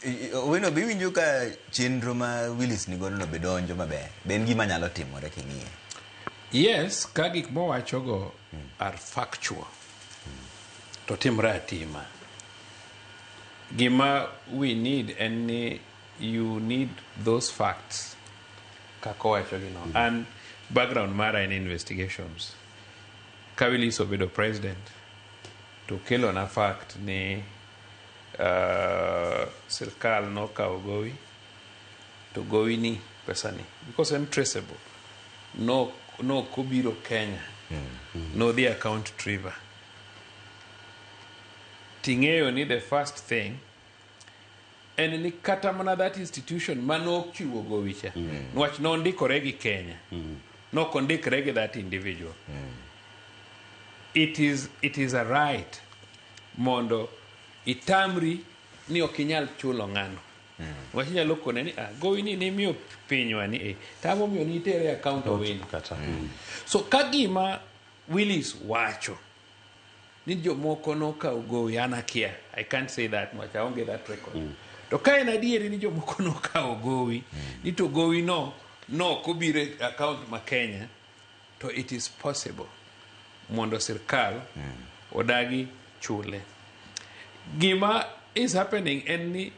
Owino, be iwinjo ka chenro ma Willis nigodo no be donjo maber? Be en gima nyalo timore king'iye? Yes, ka gik mowachogo are factual to timre atima. Gima we need en ni you need those facts kaka owachogi no. An background mara en investigations. Ka Willis obedo president to kelona fact ni sirkal nokawo gowi to gowi ni pesa ni because en traceable no nokobiro Kenya, nodhi account Triva. Ting'eyo ni the first thing en ni kata mana that institution manochiwo gowi cha, niwach nondikore gi Kenya, nokondikre gi that individual, it is a right mondo itamri ni ok inyal chulo ng'ano. Wach inyalo kone ni, "Ah, gowi ni nimiyo pinywa ni e tamomiyo nitere e account Owino." Kata. So ka gima Willis wacho ni jomoko nokawo gowi, an akia, I can't say that much, aonge that record. To ka en adieri ni jomoko nokawo gowi ni to gowi no nokobiro e account ma Kenya, to it is possible mondo sirkal odagi chule. Gima is happening en ni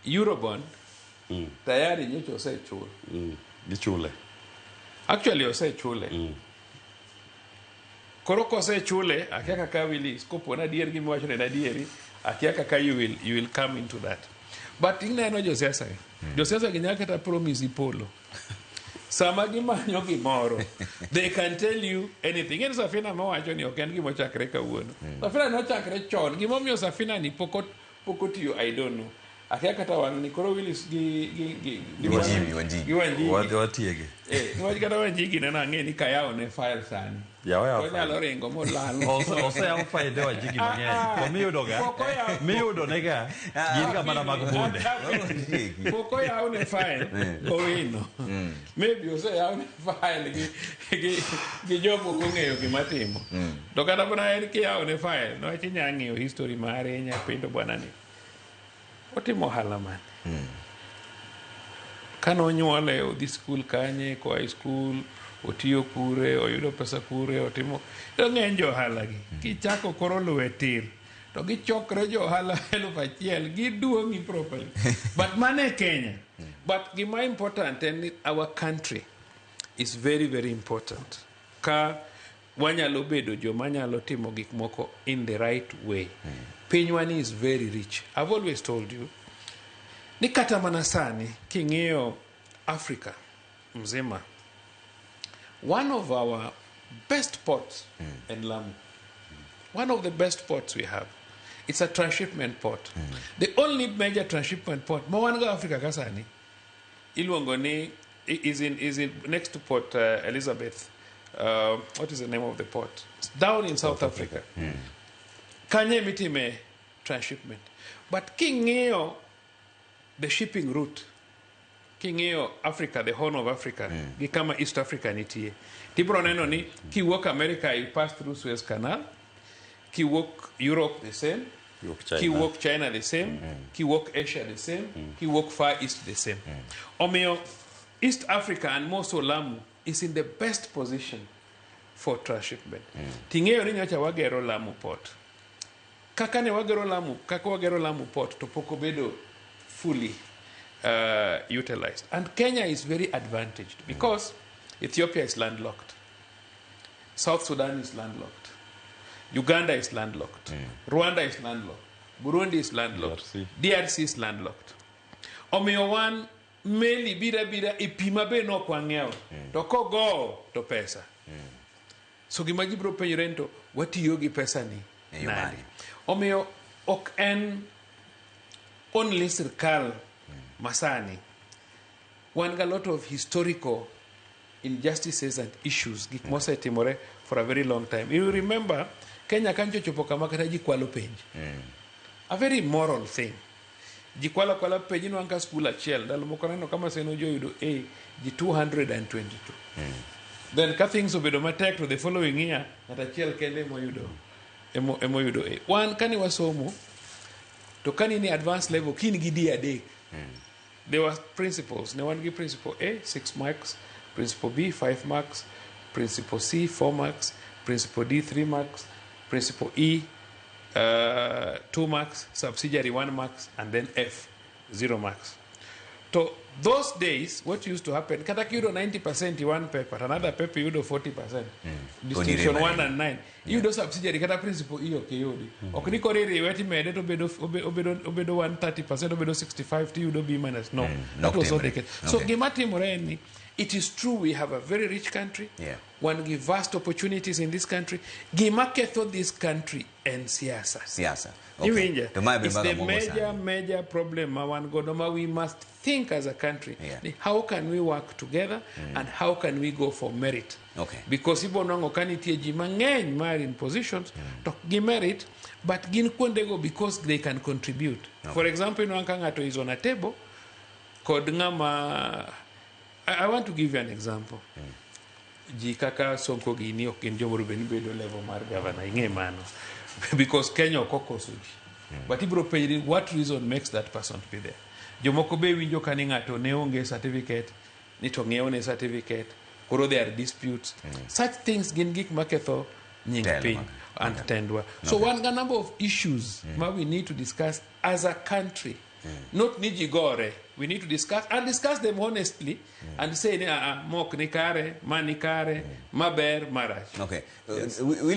Eurobond tayari nyocha osechul. Gichule. Actually osechule. Koro kosechule, akia kaka Willis, kopo na adier gima iwacho ni en adieri, akia kaka you will come into that. But ineno josiasa gi, josiasa gi nyaka kata promise polo sama gimanyo gimoro, they can tell you anything. En Safina mowacho ni ok en gima ochakre kawuono. Safina nochakre chon. Gimomiyo Safina ni pok otiyo, I don't know, akia kata wang' ni koro Willis gi Wanjigi, Wanjigi. Gi Wanjigi. Wadhi watiege. Eh, niwach kata Wanjigi neno, ang'e ni kayawo ne file sani Yaw yaw. Onyalo ringo molal. Oseyaw fainde Wanjigi mang'eny. To miyudo ga, Pok oyaw. miyudo ne ga, gin ga mana mag bunde. Pok oyaw ne file Owino. Maybe oseyaw ne file gi jomoko ong'eyo gima timo. To kata mana en kiyawo ne file, niwach inya ng'iyo history mare, inya penjo bwana ni otimo ohala mane, kane onyuole, odhi skul kanye, koa e skul otiyo kure, oyudo pesa kure, otimo to ng'eny jo ohala gi kichako koro luwe tir to gichokre jo ohala 1000 giduong'i properly. But mano e Kenya. But gima important en ni our country is very very important ka wanyalo bedo joma nyalo timo gik moko in the right way. Pinywa ni is very rich. I've always told you ni kata mana sani king'iyo Africa mzima, one of our best ports en Lamu. One of the best ports we have, it's a transshipment port. The only major transshipment port ma wan go Africa ka sani iluongo ni is in next to Port Elizabeth. What is the name of the port? It's down in South Africa. Kanye mitime transshipment. But king'iyo the shipping route, king'iyo Africa, the Horn of Africa, gi kama East Africa nitie, tibro neno ni kiwuok America you pass through Suez Canal, kiwuok Europe the same, Kiwuok China. Kiwuok China the same, kiwuok Asia the same, kiwuok Far East the same. Omiyo East Africa and more so Lamu is in the best position for transshipment. Ting'eyo ni nyocha wagero Lamu port. Kaka ne wagero Lamu, kaka wagero Lamu port to pok obedo fully utilized. And Kenya is very advantaged because Ethiopia is landlocked. South Sudan is landlocked. Uganda is landlocked. Rwanda is landlocked. Burundi is landlocked. DRC. DRC is landlocked. Omiyo wan meli bira bira e pi ma be nok wang'iewo. To kogowo to pesa. So gima ji biro penjore ni to watiyo gi pesa ni E yo nade? Mane? Omiyo ok en only sirkal masani. Wan ga lot of historical injustices and issues, gik mosetimore for a very long time. You remember Kenya kancho chopo kama kata ji kwalo penj, a very immoral thing. Ji kwalo akwala penj. Inwang' ka skul achiel ndalo moko neno kama Seno joyudo a ji 222. Then ka things obedo matek to the following year ng'at achiel kende emoyudo a. Wan kane wasomo To ka ni advanced level kin gi D adek. There were principles. Ne wan gi principle A 6 marks, principle B 5 marks, principle C 4 marks, principle D 3 marks, principle E 2 marks, subsidiary 1 marks, and then F 0 marks. To those days, what used to happen, kata kiyudo 90% in one paper, another paper yudo 40%. Distinction Onire 1 and 9. Iyudo subsidiary kata principle E ok iyudi. Ok ni koro iriwe timede to obedo obedo 130%, obedo 65 tiyudo B minus. No. That was not the Nok case. So Okay. gima timore en ni, it is true we have a very rich country. Yeah. Wan gi vast opportunities in this country. Gima ketho this country en siasa. Siasa. Okay. Iwinja? To mae be It's mbaka the mogo major, sani. major problem ma wan godo ma we must think as a country. Yeah. Ni how can we work together and how can we go for merit? Okay. Because ibo nwang'o ka nitie ji mang'eny mar in positions to gi merit but gin kuondego because they can contribute. For example, inwang'o ka ng'ato is on a table kod ng'ama I want to give you an example. Ji kaka Sonko gini ok gin jomoro bed ni bedo level mar governor ing'e mano because Kenya ok okoso ji but ibiro penjri what reason makes that person to be there. Jomoko be winjo ka ni ng'ato ne onge certificate ni to ng'iew ne certificate koro there are disputes. Such things gin gik maketho nying Telo piny mag- and tendwa. So wan ga number of issues ma we need to discuss as a country. Not ni ji gore. We need to discuss and discuss them honestly and say ni mok ni kare, ma ni kare, ma ber, marach. Okay. Willy